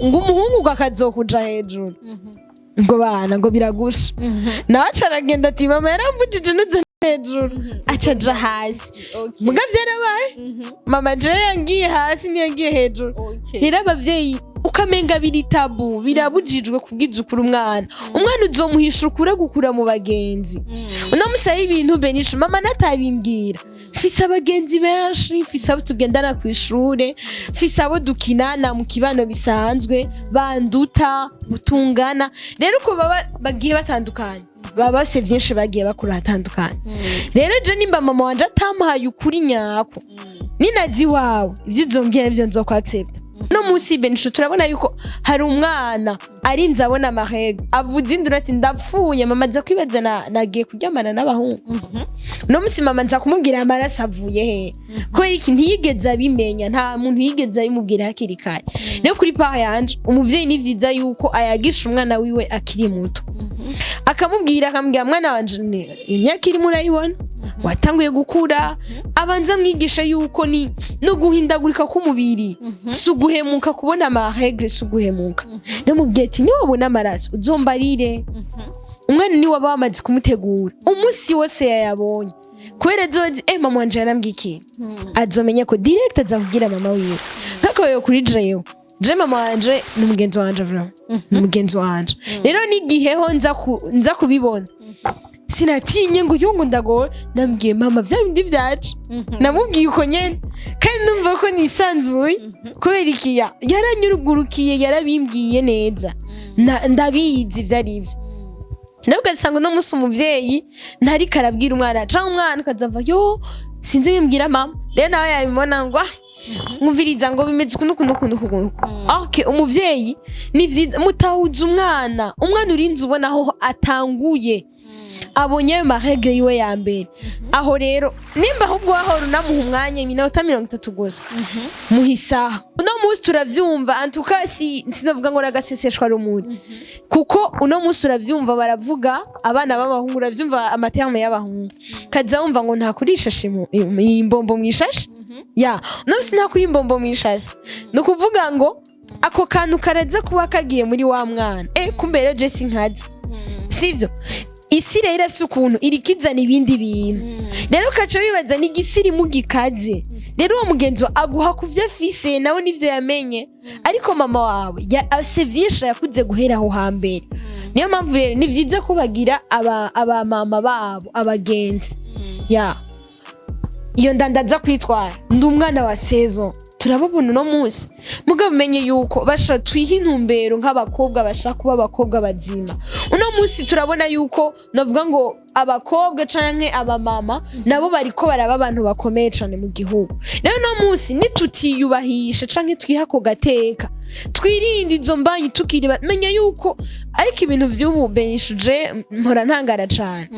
Ngo umuhungu ngo akazokuja hejuru, ngo bana ngo biragusha. Nawe aca aragenda ati: "Mama yarambujije nuze hejuru." Aca aja hasi. Muga vyarabaye, mama je yangiye hasi, ntiyagiye hejuru. Rero abavyeyi ukamenga biri tabou, birabujijwe kubwiza ukuri umwana. Umwana uzomuhisha ukure gukura mu bagenzi. Uno musi hari ibintu benisha mama natabimbwira. Mfise abagenzi benshi, mfise abo tugendana kw'ishure, mfise abo dukinana mu kibano bisanzwe, banduta tungana. Rero uko baba bagiye batandukanye, baba bafise vyinshi bagiye bakura hatandukanye. Rero je nimba mama wanje atampaye ukuri nyako, ninazi iwawe ivyo uzombwira nivyo nzokwaccepta. No munsi benisho turabona yuko hari umwana arinze abona ama règles, avuze induru ati: "Ndapfuye mama." Aza kwibaza nagiye kuryamana n'abahungu. No munsi mama nza kumubwira amaraso avuye he, kubera iki ntiyigeze abimenya? Nta muntu yigeze abimubwira hakiri kare. Rero kuri part yanje, umuvyeyi ni vyiza yuko ayagisha umwana wiwe akiri muto, akamubwira: "Mwana wanje, imyaka irimo urayibona, watanguye gukura." Abanza amwigisha yuko ni no guhindagurika k'umubiri, si uguhemuka. Kubona ama règles si uguhemuka. Namubwiye ati: "Niwabona amaraso uzombarire." Umwana niwe waba wamaze kumutegura, umunsi wose yayabonye, kubera azozi mama wanje yarambwiye ikintu, azomenya ko direct aza kubwira mama wiwe. Nk'akarorero kuri jewe, je mama wanje ni umugenzi wanje, vraiment ni umugenzi wanje. Rero n'igiheho nza kubibona, sinatinye ngo yungu ndagora. Nambwiye mama vya bindi vyaje, namubwiye uko nyene, kandi numva ko nisanzuye. Kubera ikiya yaranyurugurukiye, yarabimbwiye neza. Ndabizi ivyo ari vyo. Nawe ugasanga uno munsi umuvyeyi ntariko arabwira umwana, canke umwana ukazava yo sinzi mbwira mama. Rero nawe yabibona ngo: "Ah, mwumviriza ngo bimeze ukuntu ukuntu ukuntu ukuntu." Okay, umuvyeyi ni vyiza mutahuza umwana. Umwana urinze ubona aho atanguye, abonye ayo ma règles yiwe ya mbere. Aho rero nimba ahubwo wahora unamuha umwanya iminota 30 gusa, muha isaha. Uno munsi turavyumva, antuka si sinavuga ngo ragaseseshwa rumuri, kuko uno munsi uravyumva baravuga abana b'abahungu, uravyumva ama termes y'abahungu, kaza wumva ngo ntakuri ishashe imbombo mw'ishashe. Ya uno munsi ntakuri imbombo mw'ishashe, ni ukuvuga ngo ako kantu karaza kuba kagiye muri wa mwana. Kumbe rero je sinkazi, sivyo? Isi rero irafise ukuntu irikizana ibindi bintu, rero ukaca wibaza ni igisirimu gikaze. Rero uwo mugenzi wawe aguha ku vyo afise, nawe nivyo yamenye, ariko mama wawe afise vyinshi yakuze guhera aho hambere. Niyo mpamvu rero ni vyiza ko bagira aba mama babo abagenzi. Ya iyo ndandaza kwitwara ndi umwana wa saison, turababona uno munsi. Mugabo umenye yuko basha twiha intumbero nk'abakobwa bashaka kuba abakobwa bazima. Uno munsi turabona yuko navuga ngo abakobwa canke abamama nabo bariko baraba abantu bakomeye cane mu gihugu. Rero uno munsi nitutiyubahisha canke twiha ako gateka, twirinde izo mbanyi tukiri, menya yuko ariko ibintu vy'ubu benshuje mpora ntangara cane,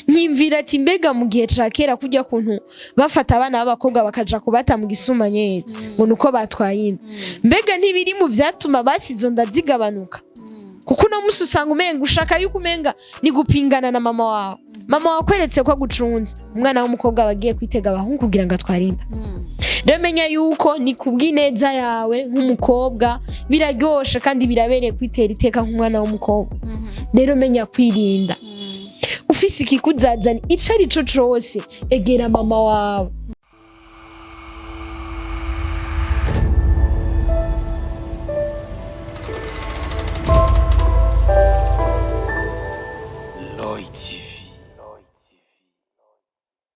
nkimvira ati: "Mbega mu gihe ca kera kurya kuntu bafata abana b'abakobwa bakaja kubata mu gisumanyezi ngo nuko batwaye inda, mbega ntibiri mu vyatuma basi izo nda zigabanuka?" Kuko uno munsi usanga umenga ushaka yuko umenga ni gupingana na mama wawe. Mama wawe akweretse ko agucunze, umwana w'umukobwa aba agiye kwitega abahungu kugira ngo atware inda. Rero menya yuko ni kubw'ineza yawe nk'umukobwa. Biraryoshe kandi birabereye kwitera iteka nk'umwana w'umukobwa. Rero menya kwirinda. Ufise ikikuzazana ico ari co cose, egera mama wawe. Lloyd TV.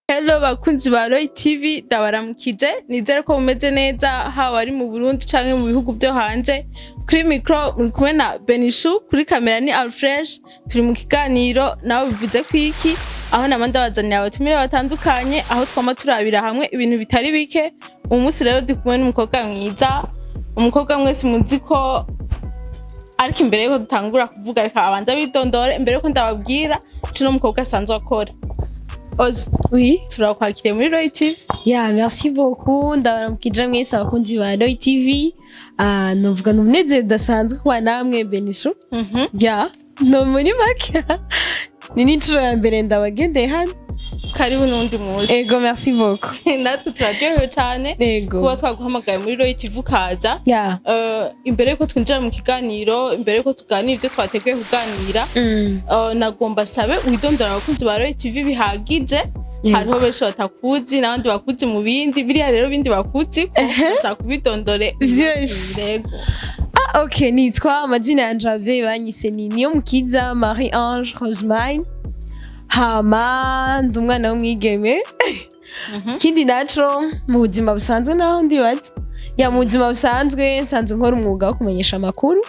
Hello bakunzi ba Roy TV, ndabaramukije. Nizere ko mumeze neza, haba ari mu Burundi canke mu bihugu vyo hanze. Kuri micro muri kumwe na Benishu, kuri kamera ni Alfresh. Turi mu kiganiro nawe bivuze kwiki, aho nama ndabazanira abatumire batandukanye, aho twama turabira hamwe ibintu bitari bike. Uyu munsi rero ndi kumwe n'umukobwa mwiza, umukobwa mwese muzi ko, ariko imbere yuko dutangura kuvuga, reka abanza bidondore imbere yuko ndababwira ico uno mukobwa asanzwe akora. Ozi, Oui. turakwakiriye muri Roy TV. Ya, merci beaucoup. Ndabaramukije mwese abakunzi ba Roy TV. Ah, novuga ni umunezero udasanzwe kuba namwe, Benishu. Ya, no muri make ni n'inshuro ya mbere ndabagendeye hano. Karibu n'undi munsi. Ego, merci beaucoup. Natwe turaryohewe cyane kuba twaguhamagaye muri Roy TV ukaza. Imbere yuko twinjira mu kiganiro, imbere yuko tuganira ibyo twateguye kuganira, nagomba sabe widondora abakunzi ba Roy TV bihagije. Hariho benshi batakuzi n'abandi bakuzi mu bindi biriya, rero bindi bakuzi ko bashaka kubidondore. Vyose. Yego. Ah, ok, nitwa, amazina yanje abavyeyi banyise ni Niyomukiza Marie Ange Rosemine. Hama ndi umwana w'umwigeme. Ikindi naco, mu buzima busanzwe naho ndibaza ya mu buzima busanzwe nsanzwe nkora umwuga wo kumenyesha amakuru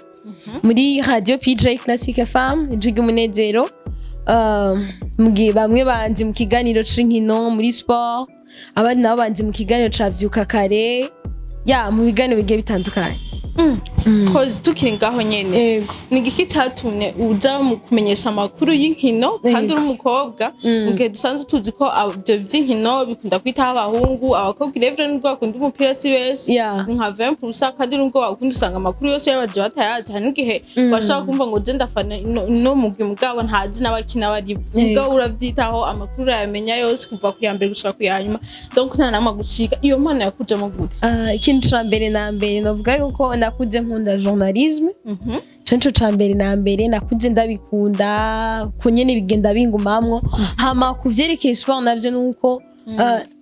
muri radio PJ Classic FM, Ijwi ry'Umunezero. Mu gihe bamwe banzi mu kiganiro c'inkino muri sport, abandi nabo banzi mu kiganiro ca Vyuka Kare, ya mu biganiro bigiye bitandukanye. Kozi tukiri ngaho nyene, ni igiki catumye uja mu kumenyesha amakuru y'inkino kandi uri umukobwa, mu gihe dusanzwe tuzi ko ivyo vy'inkino bikunda kwitaho abahungu, abakobwa irevure nubwo bakunda umupira si benshi, ni nka 20%, kandi nubwo bakunda usanga amakuru yose y'abaje batayazi. Hari n'igihe bashobora kumva ngo je ndafana no mugwi, mugabo ntazi n'abakina bari. Mugabo uravyitaho, amakuru urayamenya yose kuva ku ya mbere gushika ku ya nyuma, donc nta namwe gucika. Iyo mpano yakujemo gute? Ah, ikintu ca mbere na mbere novuga yuko nakuze nkunda journalisme. Ico nico ca mbere na mbere, nakuze ndabikunda ku nyene bigenda bingumamwo. Hama ku vyerekeye sport navyo, nuko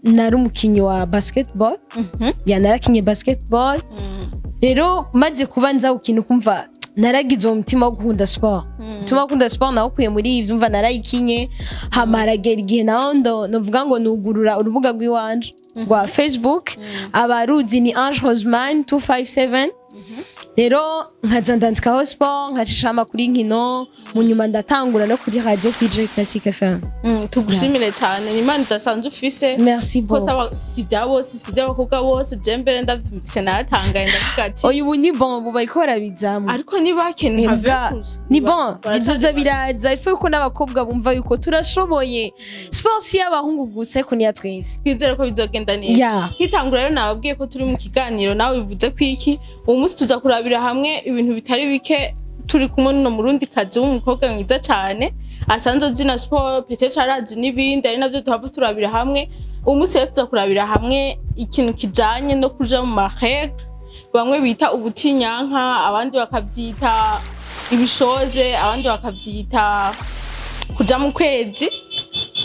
nari umukinyi wa basketball. Ya, narakinye basketball. Rero maze kuba nza gukina, ukumva naragize uwo mutima wo gukunda sport. Umutima wo gukunda sport nawukuye muri ivyo, umva narayikinye. Hama haragera igihe naho ndo novuga ngo nugurura urubuga rw'iwanje rwa Facebook, abaruzi ni Ange Rosemine 257. Rero nkaza ndandikaho sport, nkacishaho amakuru y'inkino. Mu nyuma ndatangura no kuri radio PJ Classic FM. Tugushimire cyane, ni imana idasanzwe ufise. Merci ko beaucoup. Si bya bose, si by'abakobwa bose. Je mbere ndavyumvise naratangaye, ndavuga ati Oya, ubu ni bon, ubu bariko barabizamwo. Ariko ni bake, ni nka Mbwa, 20%. ni bon, bizoza biraza. Ifu yuko n'abakobwa bumva yuko turashoboye. Sport si y'abahungu gusa, ariko niya twese. Twizere ko bizogenda neza. Nkitangura rero nababwiye ko turi mu kiganiro nawe bivuze ko iki uwo munsi tuza kurabira hamwe ibintu bitari bike turi kumwe n'uno murundi kazi w'umukobwa mwiza cyane, asanzwe azi na sport, peut-être arazi n'ibindi, ari navyo tuhava turabira hamwe. Uwo munsi rero tuza kurabira hamwe ikintu kijanye no kuja mu ma règles, bamwe bita ubutinyanka, abandi bakavyita ibishoze, abandi bakavyita kuja mu kwezi.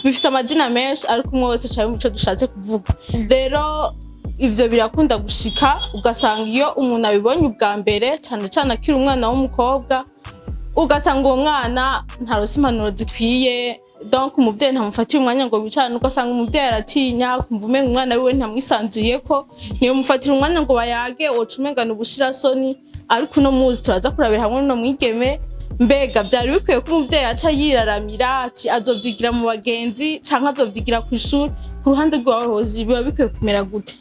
Bifise amazina menshi, ariko umwe wese acaye muco dushatse kuvuga. Rero ivyo birakunda gushika, ugasanga iyo umuntu abibonye ubwa mbere, cane cane akiri umwana w'umukobwa, ugasanga uwo mwana ntarose impanuro zikwiye, donc umuvyeyi ntamufatiye umwanya ngo bicarane. Ugasanga umuvyeyi aratinya, kumva umenga umwana wiwe ntamwisanzuyeko, niyo mufatira umwanya ngo bayage, woca umenga ni ubushirasoni. Ariko uno muzi turaza kurabira hamwe n'uno mwigeme, mbega vyari bikwiye ko umuvyeyi aca yiraramira ati azovyigira mu bagenzi canke azovyigira kw'ishuri? Ku ruhande rw'abayobozi biba bikwiye kumera gute?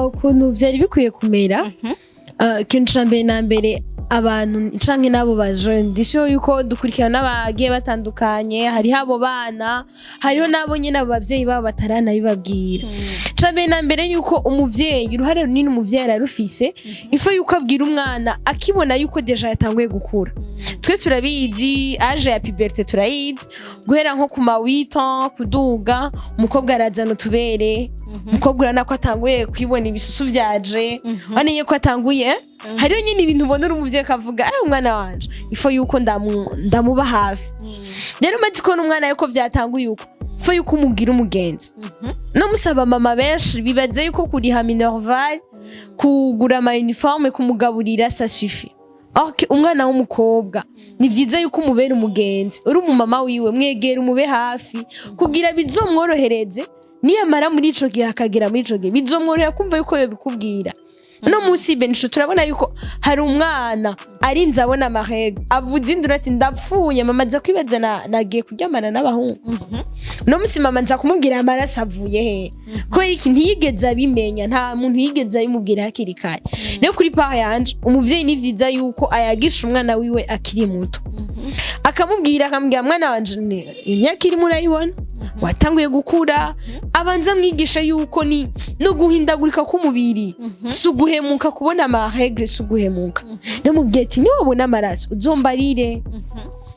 Ukuntu vyari bikwiye kumera, ikintu ca mbere na mbere, abantu canke n'abo bajene, ndisiyo yuko dukurikirana n'abagiye batandukanye, hariho abo bana, hariho n'abo nyene abo bavyeyi babo bataranabibabwira. Ca mbere na mbere yuko umuvyeyi, uruhare runini umuvyeyi ararufise. Ifo yuko abwira umwana akibona yuko déjà yatanguye gukura. Twe turabizi, âge ya puberté turayizi, guhera nko ku ma 8 ans kuduga, umukobwa arazana utubere. Umukobwa urabona ko atanguye kwibona ibisusu vyaje, urabona ko atanguye. Hariho nyine ibintu ubona uri umuvyeyi akavuga: "Ah, umwana wanje ifo yuko ndamuba hafi." Rero umaze kubona umwana yuko vyatanguye uko, ifo yuko umugira umugenzi. No musaba mama benshi bibaze yuko kuriha minerval, kugura ama uniforme, kumugaburira, ça suffit. Ok, umwana w'umukobwa ni vyiza yuko umubera umugenzi, uri umumama wiwe, mwegera, umube hafi kugira bizomworohereze niyamara muri ico gihe, akagera muri ico gihe bizomworohera kumva yuko yobikubwira. No munsi benisho turabona yuko hari umwana arinze abona ama règles, avuze induru ati: "Ndapfuye mama, aza kwibaza nagiye kuryamana n'abahungu." No munsi mama nza kumubwira amaraso avuye he, kubera iki ntiyigeze abimenya, nta muntu yigeze abimubwira hakiri kare. Rero kuri part yanje, umuvyeyi ni vyiza yuko ayagisha umwana wiwe akiri muto, akamubwira: "Mwana wanje, imyaka irimo urayibona, watanguye gukura." Abanza amwigisha yuko ni no guhindagurika k'umubiri, si uguhemuka. Kubona ama règles si uguhemuka. Namubwiye ati: "Niwabona amaraso uzombarire."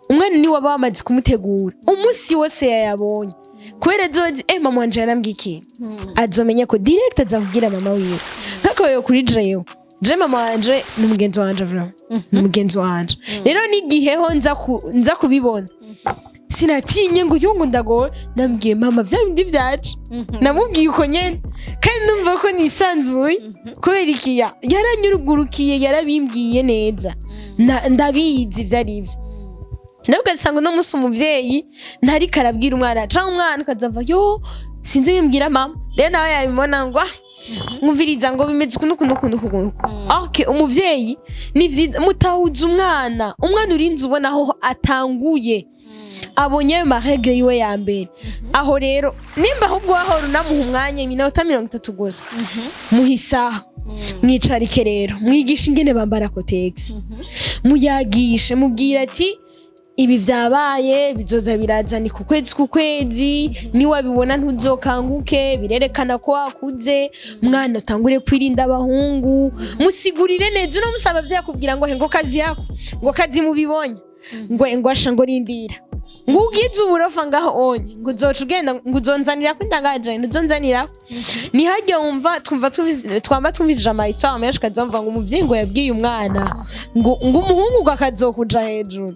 Umwana niwe waba wamaze kumutegura, umunsi wose yayabonye. Kubera azozi mama wanje yarambwiye ikintu, azomenya ko direct azakubwira mama wiwe. Nk'akarorero kuri jewe, je mama wanje ni umugenzi wanje, vraiment ni umugenzi wanje. Rero n'igiheho nza kubibona, sinatinye ngo yungu ndagowe. Nambwiye mama vya bindi vyaje, namubwiye uko nyene, kandi numva ko nisanzuye kubera ikiya yaranyurugurukiye, yarabimbwiye neza. Ndabizi ivyo ari vyo. Nawe ugasanga uno munsi umuvyeyi ntariko arabwira umwana, canke umwana ukazava yo sinzi mbwira mama. Rero nawe yabibona ngo: "Ah, mwumviriza ngo bimeze uku n'uku n'uku n'uku n'uku." Okay, umuvyeyi ni vyiza mutahuza umwana. Umwana urinze ubona aho atanguye, abonye ayo ma règles yiwe ya mbere. Aho rero nimba ahubwo wahora unamuha umwanya iminota 30 gusa, muha isaha, mwicarike rero, mwigisha ingene bambara Kotex, muyagishe, mubwira ati ibi vyabaye, bizoza biraza, ni ku kwezi ku kwezi, niwabibona ntuzokanguke, birerekana ko wakuze mwana, utangure kwirinda abahungu. Musigurire neza. Uno musaba vyakubwira ngo he ngo kazi yako, ngo kazi mubibonye, ngo asha, ngo rindira, ngo ugize uburofa ngaho onye, ngo uzoca ugenda, ngo uzonzanira ko indangaje, uzonzanira. Ni hajya wumva twumva twamba twumvishije ama histoire menshi, ukazumva ngo umuvyeyi ngo yabwiye umwana ngo umuhungu ngo akazokuja hejuru,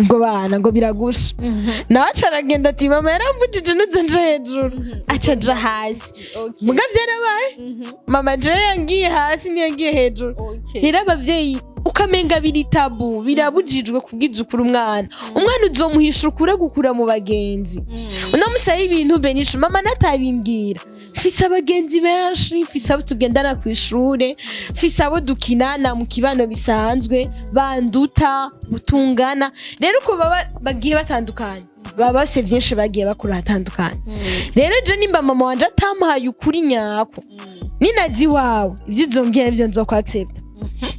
ngo bana ngo biragusha. Nawe aca aragenda ati mama yarambujije ntuze nje hejuru, aca aja hasi. Muga vyarabaye, mama je yangiye hasi, ntiyangiye hejuru. Rero abavyeyi ukamenga biri tabou, birabujijwe kubwiza ukuri umwana. Umwana uzomuhisha ukuri gukura mu bagenzi. Uno musi hari ibintu benisha mama natabimbwira. Mfise abagenzi benshi, mfise abo tugendana kw'ishure, mfise abo dukinana mu kibano bisanzwe, banduta butungana. Rero uko baba bagiye batandukanye, baba bafise vyinshi bagiye bakura hatandukanye. Rero je nimba mama wanje atampaye ukuri nyako, ninazi iwawe ivyo uzombwira nivyo nzokwa-accepta.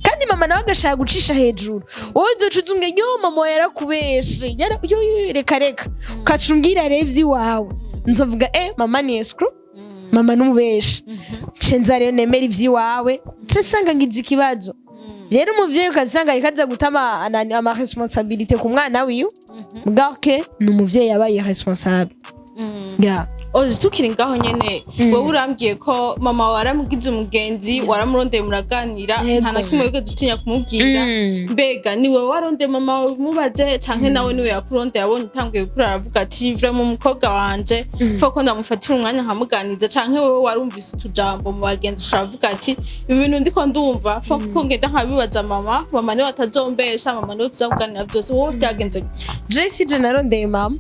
Kandi mama nawe agashaka gucisha hejuru, wowe uzoca uzumbwe yo mama wawe yarakubeshe, yo yo, reka reka. Ukaca umbwira rero ivy'iwawe, nzovuga mama ni escroc, mama n'umubeshi. Nce nza rero nemera ivy'iwawe, nce nsanga ngize ikibazo. Rero umuvyeyi ukasanga ariko aza guta ama responsabilité ku mwana wiwe. Bwa ok, ni umuvyeyi yabaye responsable, yeah. Ozi tukiri ngaho nyene, wowe urambwiye ko mama wawe waramugize umugenzi, waramurondeye muraganira, nta na kimwe wigeze utinya kumubwira. Mbega ni wowe warondeye mama wawe umubaze, canke nawe niwe yakurondeye abonye utanguye gukura, aravuga ati vraiment umukobwa wanje faut ko ndamufatira umwanya nkamuganiza? Canke wowe warumvise utujambo mu bagenzi, ushobora ati ibi bintu ndiko ndumva, faut ko ngenda nkabibaza mama, mama niwe atazombesha, mama niwe tuzakuganira vyose? Wowe byagenze gute? Je si je narondeye mama,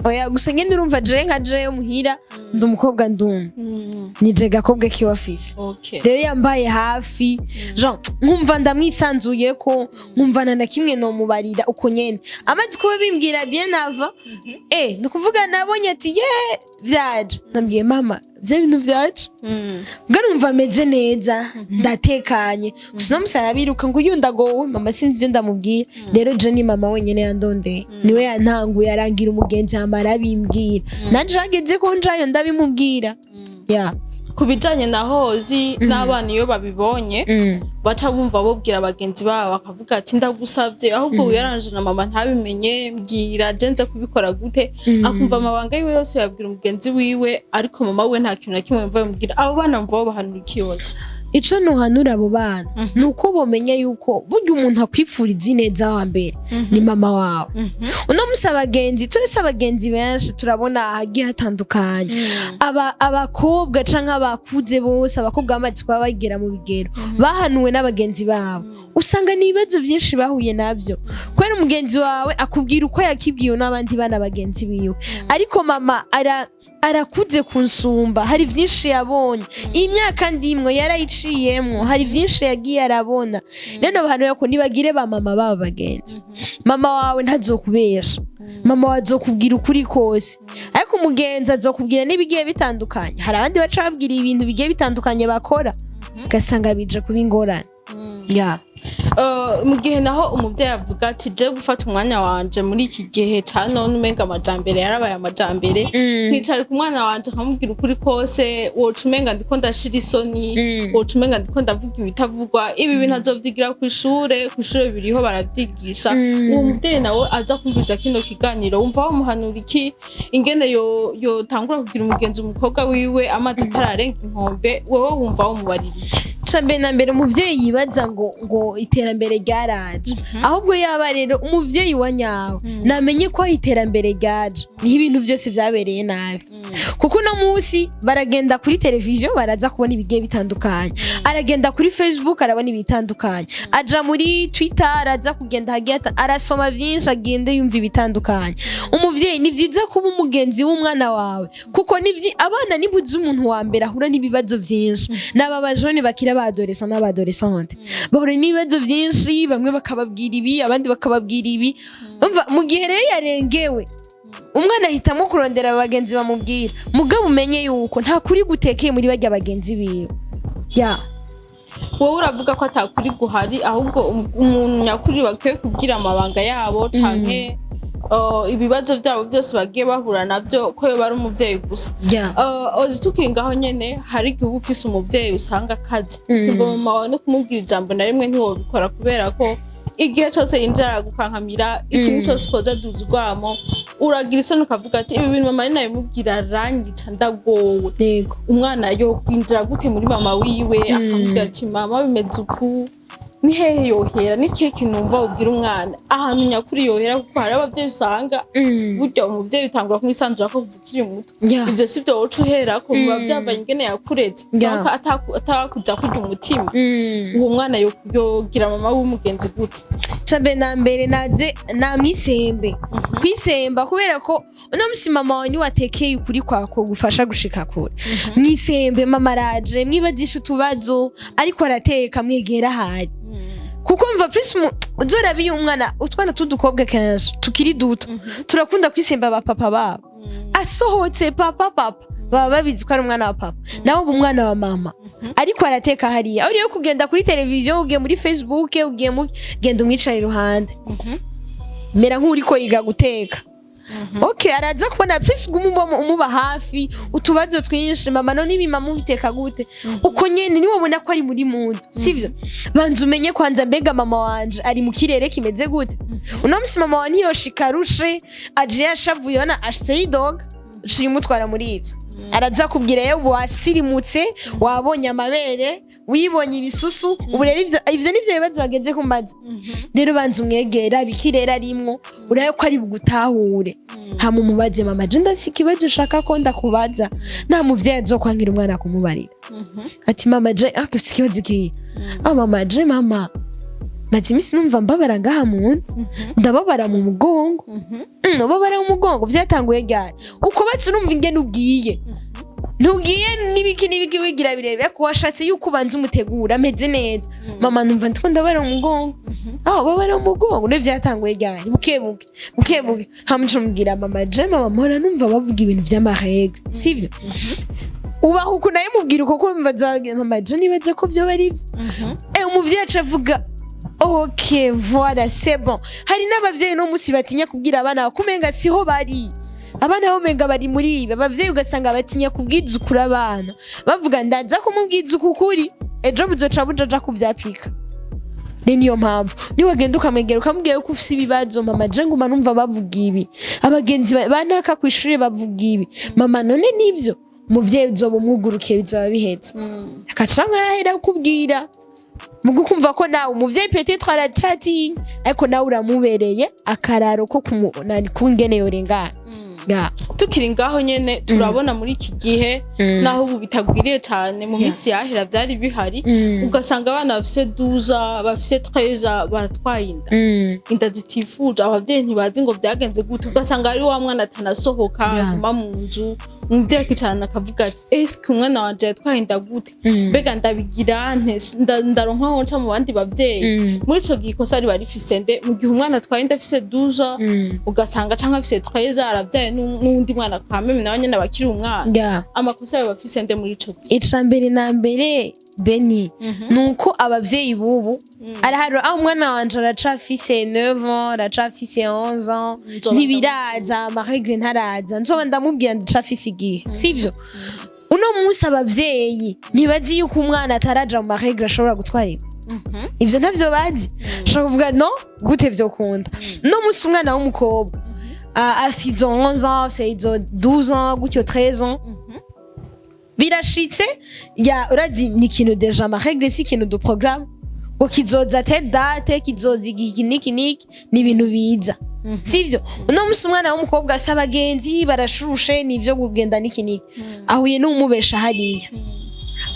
oya. Gusa nyene urumva je nka je muhira ndi umukobwa ndumwe, ni je gakobwa kiwe afise. Rero yambaye hafi, Jean nkumva ndamwisanzuye ko nkumva na kimwe nomubarira uko nyene. Amaze kuba bimbwira bien avant, ni ukuvuga nabonye ati ye vyaje, nabwiye mama vya bintu vyaje. Bwa numva ameze neza, ndatekanye. Gusa uno musi arabiruka ngo uyu ndagowe mama, sinzi ivyo ndamubwira. Rero je ni mama wenyene yandondeye, niwe yantanguye arangira umugenzi, hama arabimbwira. Nanje hageze ko njayo ndabimubwira, ya. Ku bijanye na hozi n'abana, iyo babibonye baca bumva bubwira bagenzi babo, bakavuga ati ndagusavye ahubwo wiyaranje na mama ntabimenye, mbwira je nze kubikora gute. Akumva amabanga yiwe yose yabwira umugenzi wiwe, ariko mama we nta kintu na kimwe yumva yamubwira. Abo bana mva bahanura ikiyoza? Ico nohanura abo bana ni uko bomenya yuko burya umuntu akwipfuriza ineza wa mbere ni mama wawe. Uno musi abagenzi, turese abagenzi benshi, turabona ahagiye hatandukanye abakobwa canke abakuze bose, abakobwa bamaze kuba bagera mu bigero, bahanuwe n'abagenzi babo. Usanga ni ibibazo vyinshi bahuye navyo kubera umugenzi wawe akubwira uko yakibwiwe n'abandi bana bagenzi biwe. Ariko mama arakuze kunsumba, hari vyinshi yabonye, iyi myaka ndimwo yarayiciyemwo, hari vyinshi yagiye arabona. Rero bahanuye ko nibagire ba mama babo bagenzi. Mama wawe ntazokubesha, mama wawe azokubwira ukuri kose, ariko umugenzi azokubwira n'ibigiye bitandukanye. Hari abandi baca babwira ibintu bigiye bitandukanye bakora, ugasanga bije kuba ingorane. Ya. Mu gihe naho umuvyeyi avuga ati: "Je gufata umwanya wanje muri iki gihe ca none, umenga amajambere yarabaye amajambere, nkicarika umwana wanje nkamubwira ukuri kose, woca umenga ndiko ndashira isoni, woca umenga ndiko ndavuga ibitavugwa, ibi bintu azovyigira kw'ishure, kw'ishure biriho baravyigisha." Uwo muvyeyi nawe aza kumviriza kino kiganiro, wumva wamuhanura iki, ingene yotangura kugira umugenzi umukobwa wiwe amazi atararenga inkombe? Wewe wumva womubarira iki? Ca mbere na mbere, umuvyeyi yibaza ngo iterambere ryaraje, ahubwo yaba rero umuvyeyi wa nyawe namenye ko iterambere ryaje niho ibintu byose vyabereye nabi, kuko uno munsi baragenda kuri televiziyo, baraza kubona ibigiye bitandukanye, aragenda kuri Facebook arabona ibitandukanye, aja muri Twitter, araza kugenda hagiye arasoma byinshi, agende yumva ibitandukanye. Umuvyeyi, ni vyiza kuba umugenzi w'umwana wawe, kuko abana nibuze umuntu wa mbere ahura n'ibibazo byinshi n'aba bajene bakira ba adolescent n'aba adolescente, bahura n'ibibazo byinshi, bamwe bakababwira ibi, abandi bakababwira ibi. Umva, mu gihe rero yarengewe, umwana ahitamo kurondera abagenzi bamubwira. Mugabo umenye yuko nta kuri gutekeye muri barya bagenzi biwe, ya. Wowe uravuga ko atakuri guhari, ahubwo umuntu nyakuri bakwiye kubwira amabanga yabo canke ibibazo byabo byose bagiye bahura navyo, ko yoba ari umuvyeyi gusa. Ya. Ozi tukiri ngaho nyene, hari igihe uba ufise umuvyeyi usanga akaze, kuva mama wawe no kumubwira ijambo na rimwe ntiwobikora, kubera ko igihe cose yinjira aragukankamira ikintu cose ukoze aduza urwamo, uragira isoni ukavuga ati: "Ibi bintu mama ari nabimubwira aranyica, ndagowe." Umwana yo kwinjira gute muri mama wiwe akamubwira ati: "Mama, bimeze uku"? Ni hehe yohera? Ni kihe kintu wumva ubwira umwana ahantu nyakuri yohera? Kuko hari abavyeyi usanga burya umuvyeyi utangura kumwisanzura ko kuva ukiri muto. Ivyo si vyo woca uherako, biba vyavanye ingene yakureze. Donc atakuza kurya umutima. Uwo mwana yogira mama w'umugenzi gute? Ca mbere na mbere, naze namwisembe kwisemba, kubera ko uno musi mama wawe niwatekeye ukuri kwako gufasha gushika kure. Mwisembe, mama araje, mwibazisha utubazo ariko arateka, mwegera ahari, kuko mva plus uzoraba iyo umwana, utwana t'udukobwa kenshi tukiri duto turakunda kwisemba abapapa babo. Asohotse, "Papa, papa," baba babizi ko ari umwana wa papa, nawe uba umwana wa mama. Ariko arateka hariya, aho rero kugenda kuri televiziyo, ugiye muri Facebook, ugiye mu genda umwicara iruhande, mera nk'uriko yiga guteka. Okay, araza kubona plus guma umuba hafi, utubazo twinshi: "Mama, none ibi mama ubiteka gute?" Uko nyene niwe ubona ko ari muri mood, sivyo? Banza umenye kwanza, mbega mama wanje ari mu kirere kimeze gute uno musi? Mama wawe ntiyoshika arushe, aje yashavuye, ona ashitse yidoga, uciye umutwara muri ivyo, araza kubwira: "Yewe, wasirimutse, wabonye amabere, wibonye ibisusu." Ubu rero ivyo nivyo bibazo bageze kumbaza. Rero banza umwegera bikirera arimwo, urabe ko ari bugutahure, hama umubaze: "Mama, je ndasi ikibazo ushaka ko ndakubaza." Nta muvyeyi azokwangira umwana kumubarira ati: "Mama, je dufise ikibazo ikiye. Mama, je mama maze iminsi numva mbabara ngaha muntu, ndababara mu mugongo." Ubabara mu mugongo vyatanguye ryari? Uko batse urumva ingene ugiye, ntugiye n'ibiki n'ibiki, wigira birebire ko washatse yuko ubanza umutegura ameze neza: "Mama, numva ndiko ndabara mu mugongo." "Aho babara mu mugongo rero vyatanguye ryari?" Buke buke, buke buke, hama uca umubwira: "Mama, je mama mpora numva bavuga ibintu vy'ama règles, sivyo?" Ubaho uku nayo mubwira uko, kumva "Mama, je nibaza ko vyoba ari ivyo." Umuvyeyi aca avuga: "Ok, voilà, c'est bon." Hari n'abavyeyi no musi batinya kubwira abana, kumenga siho bari abana bo, menga bari muri ibi. Abavyeyi ugasanga batinya kubwiza ukuri abana, bavuga: "Ndaza kumubwiza uku kuri, ejo buzoca bujaja kuvyapika." Ni niyo mpamvu niwagenda ukamwegera ukamubwira ko ufise ibibazo: "Mama, je nguma numva bavuga ibi, abagenzi banaka kw'ishure bavuga ibi, mama, none nivyo?" Umuvyeyi uzoba umwugurukiye, bizoba biheze, akaca nkahera kukubwira. Mugu kumva ko nawe umuvyeyi peut-être aracatinya, ariko nawe uramubereye akararo ko kungene yorengana, ya. Tukiri ngaho nyene, turabona muri iki gihe, naho ubu bitagwiriye cane, mu minsi yahera vyari bihari, ugasanga abana bafise 12, bafise 13 baratwaye inda, inda zitifuje, abavyeyi ntibazi ngo vyagenze gute, ugasanga ari wa mwana atanasohoka, aguma mu nzu. Umuvyeyi akicarana akavuga ati: "Eske umwana wanje yatwaye inda gute? Mbega ndabigira nte? Ndaronka aho nca mu bandi bavyeyi?" Muri ico gihe ikosa riba rifise nde, mu gihe umwana atwaye inda afise 12 ans, ugasanga canke afise 13, aravyaye n'uwundi mwana, kameme nawe nyene aba akiri umwana? Amakosa yoba afise nde muri ico gihe? Ica mbere na mbere, Beni, nuko abavyeyi bubu araharura: "Ah, umwana wanje aracafise 9 ans, aracafise 11 ans, Nzoba ntibiraza, ama règles ntaraza, nzoba ndamubwira, ndacafise igihe." Sivyo? Uno munsi abavyeyi ntibazi yuko umwana ataraja mu ma règles ashobora gutwara inda. Ivyo ntavyo bazi. Ashobora kuvuga: "No gute vyokunda?" No munsi umwana w'umukobwa, afise izo 11 ans, afise izo 12 ans gutyo, 13 ans, birashitse ya urazi ni ikintu déjà, ama règles si ikintu du programme ngo kizoza telle date, kizoza iki niki niki, ni ibintu biza, sivyo? Uno munsi umwana w'umukobwa afise abagenzi barashushe, nivyo kugenda niki niki, ahuye n'umubesha hariya,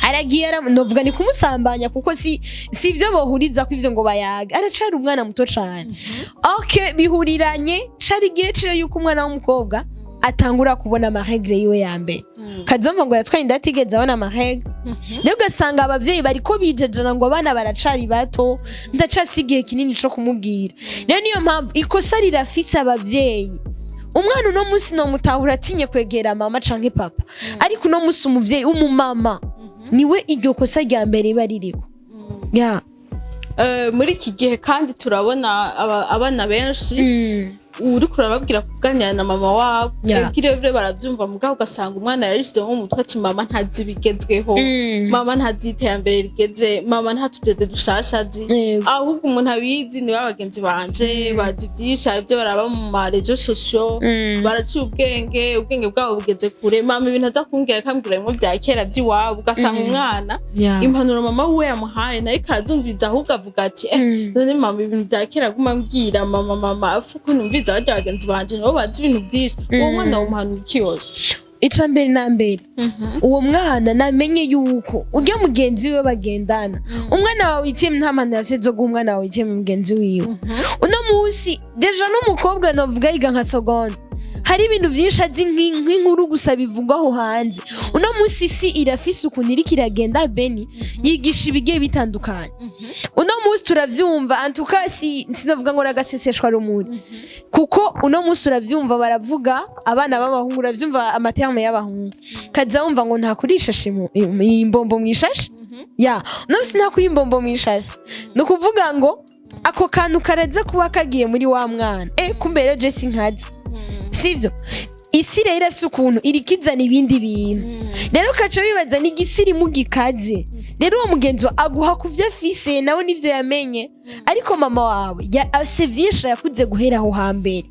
aragiye novuga ni kumusambanya, kuko si ivyo bohuriza ko ivyo ngo bayaga, aracari umwana muto cane. Okay, bihuriranye cari igihe cire yuko umwana w'umukobwa atangura kubona ama règles yiwe ya mbere, kazomva ngo yatwaye inda atigeze abona ama règles. Rero ugasanga abavyeyi bariko bijejana ngo abana baracari bato, ndacafise igihe kinini co kumubwira. Rero niyo mpamvu ikosa rirafise abavyeyi. Umwana uno munsi nomutahura atinye kwegera mama canke papa, ariko uno munsi umuvyeyi w'umumama niwe iryo kosa rya mbere riba ririko ya. Muri iki gihe kandi turabona abana benshi uriko urababwira kuganira na mama wabo, ebwire baravyumva, mugabo ugasanga umwana yarishizemo mu mutwe ati: "Mama ntazi ibigezweho, mama ntazi iterambere rigeze, mama nta tujede dushasha azi." Ahubwo umuntu abizi ni bagenzi banje, bazi byinshi, hari ibyo baraba mu ma réseaux sociaux, baraciye ubwenge, ubwenge bwabo bugeze kure. Mama ibintu aza kumbwira, akambwira bimwe bya kera by'iwabo, ugasanga umwana impanuro mama wiwe yamuhaye nayo ikazumviriza, ahubwo avuga ati: "Eh, none mama ibintu bya kera aguma ambwira, mama, mama afu ko numviriza barya bagenzi banje, nabo bazi ibintu byinshi." Uwo mwana womuhanura iki yose? Ica mbere na mbere, uwo mwana namenye yuko urya mugenzi wiwe bagendana, umwana wawe witiyemo nta mpano yafise zo guha umwana wawe witiyemo mugenzi wiwe. Uno munsi déjà n'umukobwa novuga yiga nka seconde, hari ibintu byinshi azi nk'inkuru gusa bivugwa aho hanze. Uno munsi isi irafise ukuntu iriko iragenda, Beni, yigisha ibigiye bitandukanye. Uno munsi turavyumva, antuka si sinavuga ngo ragaseseshwa rumuri, kuko uno munsi uravyumva baravuga abana b'abahungu, uravyumva ama termes y'abahungu, kaza wumva ngo ntakuri ishashe imbombo mw'ishashe ya. Uno munsi ntakuri imbombo mw'ishashe, ni ukuvuga ngo ako kantu karaza kuba kagiye muri wa mwana: "Eh, kumbe rero je sinkazi." Sivyo? Isi rero irafise ukuntu iriko izana ibindi bintu, rero ukaca wibaza ni igisirimu gikaze. Rero uwo mugenzi wawe aguha ku vyo afise, nawe nivyo yamenye, ariko mama wawe afise vyinshi yakuze guhera aho hambere.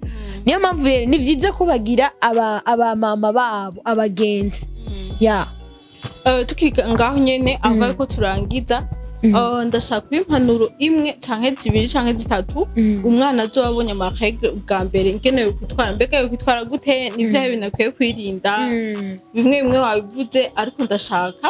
Niyo mpamvu rero ni vyiza ko bagira aba mama babo abagenzi ya. Tukiri ngaho nyene, ava yuko turangiza, ndashaka kuba impanuro imwe canke zibiri canke zitatu. Umwana azoba abonye ama règles ubwa mbere, ingene yokwitwara, mbega yokwitwara gute, n'ivyahe bintu akwiye kwirinda? Bimwe bimwe wabivuze, ariko ndashaka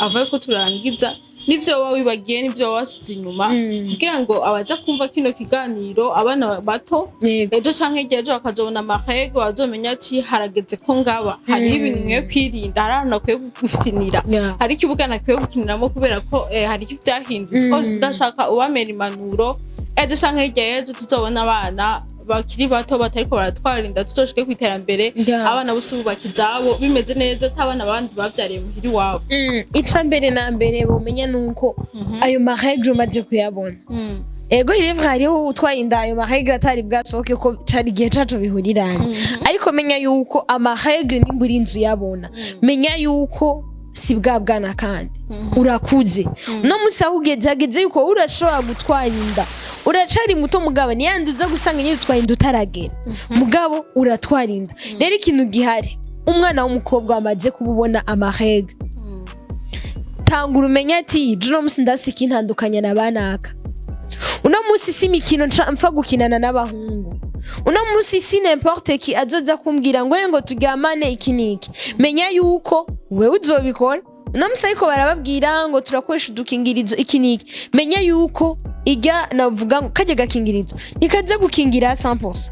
ava yuko turangiza, n'ivyo woba wibagiye, n'ivyo woba wasize inyuma, kugira ngo abaza kumva kino kiganiro, abana bato, ejo canke hirya ejo bakazobona ama règles, bazomenya ati: "Harageze ko ngaba hariho ibintu nkwiye kwirinda, hari ahantu nakwiye gufinira, hari ikibuga nakwiye gukiniramo, kubera ko hari icyo vyahindutse." Kose ndashaka ubamera impanuro, ejo canke hirya y'ejo tuzobona abana bakiri bato batariko baratwara inda, tuzoshike kw'iterambere, abana bose bubaka izabo bimeze neza, ata abana bandi bavyariye muhira iwabo. Ica mbere na mbere bomenya nuko ayo ma règles umaze kuyabona, ego, il est vrai, hariho utwaye inda ayo ma règles atari bwasohoke, ko cari igihe cacu bihuriranye, ariko menya yuko ama règles nimba uri inzu uyabona, menya yuko si bwa bwana kandi urakuze. Uno musi aho ugeze, hageze yuko wowe urashobora gutwara inda. Uracari muto, mugabo niyandi uza gusanga nyine utwaye inda utaragera, mugabo uratwara inda. Rero ikintu gihari, umwana w'umukobwa wamaze kuba ubona ama règles, tangura umenye ati: "Uno musi ndafise ikintandukanya na banaka. Uno musi si imikino mpfa gukinana n'abahungu. Uno musi si n'importe qui azoza kumbwira ngo ngo turyamane iki niki." Menya yuko wewe uzobikora. Uno musi ariko barababwira ngo turakoresha udukingirizo iki niki, menya yuko ijya navuga ngo kajya gakingirizo nikaza gukingira 100%.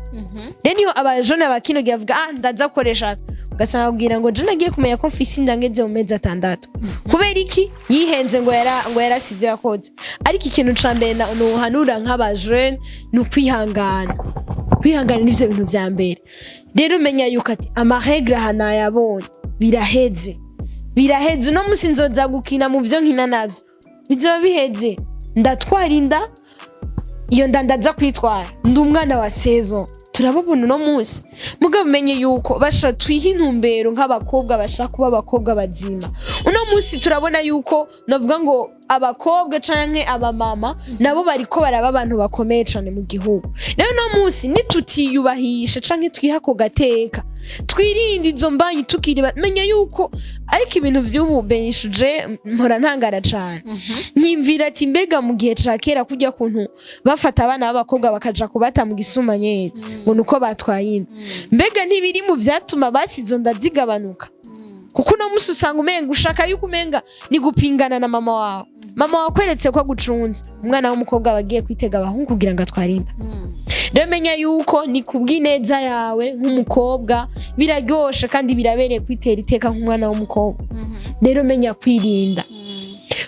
Rero niyo abajone bakino gihe bavuga: "Ah, ndaza gukoresha", ugasanga Ugasanga abwira ngo je nagiye kumenya ko mfise inda ngeze mu mezi 6. Kubera iki? Yihenze ngo yarasi ivyo yakoze. Ariko ikintu ca mbere nohanura nk'abajene ni ukwihangana. Kwihangana nivyo bintu vya mbere. Rero menya yuko ati ama règles aha nayabonye, biraheze, biraheze. Uno musi nzoza gukina mu vyo nkina navyo bizoba biheze. Ndatwara inda, iyo nda ndaza kwitwara, ndi umwana wa saison. Turababona uno munsi. Mugabo umenye yuko basha twiha intumbero nk'abakobwa bashaka kuba abakobwa bazima. Uno munsi turabona yuko navuga ngo abakobwa canke abamama nabo bariko baraba abantu bakomeye cane mu gihugu. Rero uno munsi nitutiyubahisha canke twiha ako gateka, twirinde izo mbanyi tukiri menya yuko ariko ibintu vy'ubu benshuje mpora ntangara cane, nkimvira ati mbega mu gihe ca kera kurya kuntu bafata abana b'abakobwa bakaja kubata mu gisumanyezi ngo nuko batwaye inda, mbega ntibiri mu vyatuma basi izo nda zigabanuka? Kuko uno musi usanga umenga ushaka yuko umenga ni gupingana na mama wawe. Mama wawe akweretse ko agucunze, umwana w'umukobwa aba agiye kwitega abahungu kugira ngo atware inda. Rero menya yuko ni kubw'ineza yawe nk'umukobwa. Biraryoshe kandi birabereye kwitera iteka nk'umwana w'umukobwa. Rero menya kwirinda.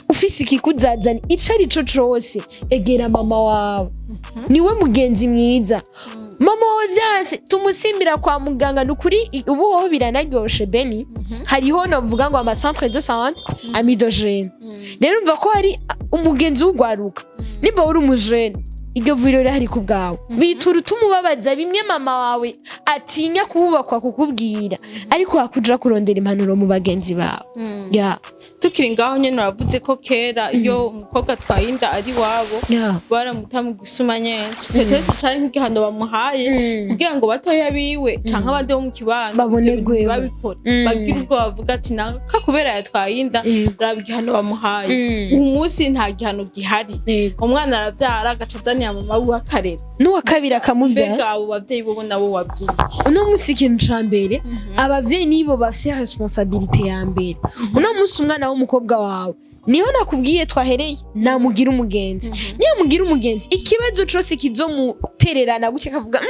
Ufise ikikuzazana ico ari co cose, egera mama wawe, niwe mugenzi mwiza. Mama wawe vyanse, tumusimbira kwa muganga. Ni ukuri ubu hoho biranaryoshe beni, hariho novuga ngo ama centre de santé amis de jeunes. Rero umva ko hari umugenzi w'ugwaruka. Nimba uri umujene, iryo vuriro rirahari ku bwawe. Bitura utumubabaza bimwe mama wawe atinya kububakwa kukubwira, ariko wakuja kurondera impanuro mu bagenzi bawe ya. Tukiri ngaho nyene, uravuze ko kera iyo umukobwa atwaye inda ari iwabo baramuta mu gisumanyenzi. Peut-être cari nk'igihano bamuhaye kugira ngo batoya biwe canke abandi bo mu kibano Babonerwe. ivyo bintu ntibabikore, bagire ubwo bavuga ati naka kubera yatwaye inda, raba igihano bamuhaye. Uyu munsi nta gihano gihari. Umwana aravyara, agaca azanira mama wiwe akarera. N'uwa kabiri akamuvyara. Mbega abo bavyeyi bobo nabo wabwiye? Uno munsi ikintu ca mbere, abavyeyi nibo bafise responsabilité ya mbere. Uno munsi umwana w'umukobwa wawe, niho nakubwiye twahereye, namugira umugenzi. Niyo mugira umugenzi, ikibazo cose kizomutererana gutya akavuga: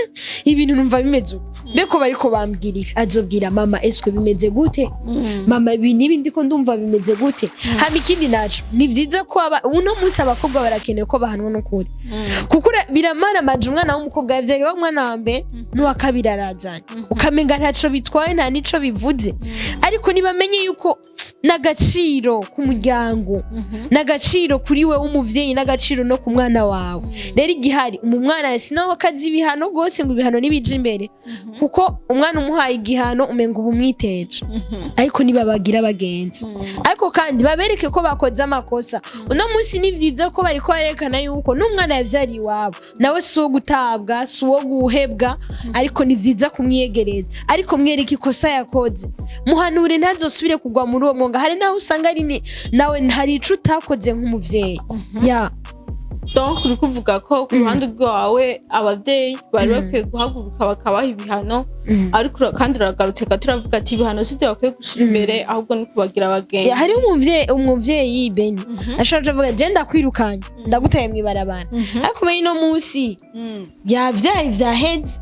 ibintu numva bimeze uku, mbeko bariko bambwira ibi," azobwira mama: "Eswe bimeze gute mama? Ibi nibi ndiko ndumva bimeze gute?" Hama ikindi naco, ni vyiza ko uno munsi abakobwa barakenewe ko bahanwa n'ukuri, kuko biramaramaje. Umwana w'umukobwa yavyariwe umwana wa mbere n'uwa kabiri arazanye, ukamenga ntaco bitwaye, nta nico bivuze. Ariko ntibamenye yuko n'agaciro k'umuryango, n'agaciro kuri we w'umuvyeyi, n'agaciro no ku mwana wawe. Rero igihari mu mwana sinaho akazi ibihano rwose, ngo ibihano ntibije imbere, kuko umwana umuhaye igihano umenga uba umwiteje. Ariko nibabagira abagenzi, ariko kandi babereke ko bakoze amakosa. Uno munsi ni vyiza ko bariko barerekana yuko n'umwana yavyariye iwabo nawe si uwo gutabwa, si uwo guhebwa. Ariko ni vyiza kumwiyegereza, ariko mwereke ikosa yakoze, muhanure ntazosubire kugwa muri uwo mwonga. Hari naho usanga ari nawe hari ico utakoze nk'umuvyeyi ya. Donc uri kuvuga ko ku ruhande rwawe abavyeyi bari bakwiye guhaguruka bakabaha ibihano, ariko kandi uragarutse gato uravuga ati ibihano sivyo bakwiye gushira imbere, ahubwo ni kubagira abagenzi. Ya, hariho umuvyeyi Beni ashobora kuvuga: "Je ndakwirukanye, ndagutaye mw'ibarabara." Ariko bene ino munsi yavyaye, vyaheze,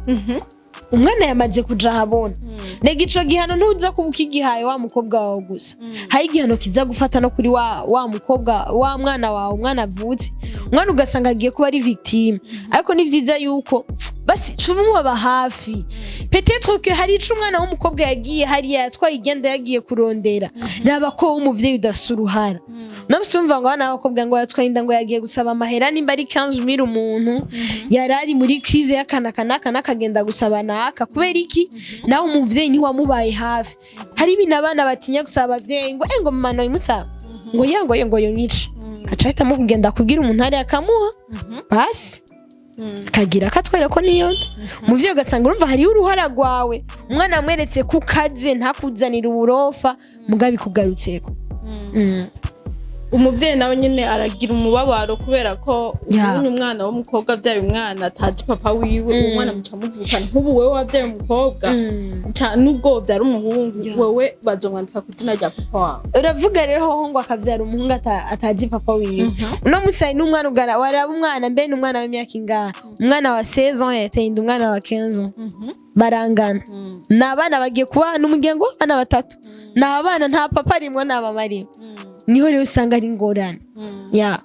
umwana yamaze kuja ahabona. Rega ico gihano ntuza kuba ukigihaye wa mukobwa wawe gusa, hari igihano kiza gufata no kuri wa mukobwa, wa mwana wawe, umwana avutse. Umwana ugasanga agiye kuba ari victime. Ariko ni vyiza yuko basi cuma umubaba hafi. Peut-être que hari ico umwana w'umukobwa yagiye hariya yatwaye igenda yagiye kurondera. Raba ko umuvyeyi udafise uruhara. Namusi wumva ngo abana b'abakobwa ngo yatwaye inda, ngo yagiye gusaba amahera, nimba ari 15 000, umuntu yari ari muri crise y'akana kanaka n'akagenda gusaba naka. Kubera iki? Nawe umuvyeyi ntiwamubaye hafi. Hari ibintu abana batinya gusaba abavyeyi, ngo ngo mama noyimusaba, ngo ya ngo yonyica, aca ahitamo kugenda kubwira umuntu hariya akamuha, basi akagira akatwereka ko niyo nda. Umuvyeyi ugasanga urumva hariho uruhara rwawe. Umwana amweretse ko ukaze, ntakuzanire uburofa, mugabe ikugarutseko. Umuvyeyi nawe nyene aragira umubabaro kubera ko ubonye umwana w'umukobwa abyaye umwana atazi papa wiwe, uwo mwana muca muvukana. Nk'ubu wewe wabyaye umukobwa, nubwo wovyara umuhungu, wewe bazomwandika ku izina rya papa wawe. Uravuga rero hoho ngo akabyara umuhungu atazi papa wiwe. Uno musi hari n'umwana ugara waraba umwana, mbe ni umwana w'imyaka ingahe? Umwana wa 16 ans yateye inda umwana wa 15 ans, barangana. Ni abana bagiye kuba n'umuryango w'abana batatu, ni abana nta papa arimwo, nta mama arimwo. Niho rero usanga ari ingorane ya.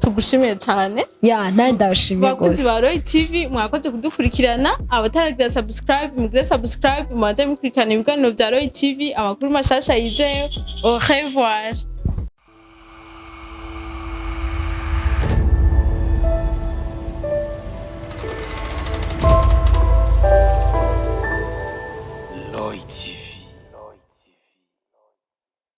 Tugushimire cyane. Ya, nawe ndabashimiye Bakunzi rwose. ba Roy TV, mwakoze kudukurikirana. Abataragira subscribe, mugire subscribe, mubande mukurikirana ibiganiro bya Roy TV, amakuru mashasha yizewe. Au revoir.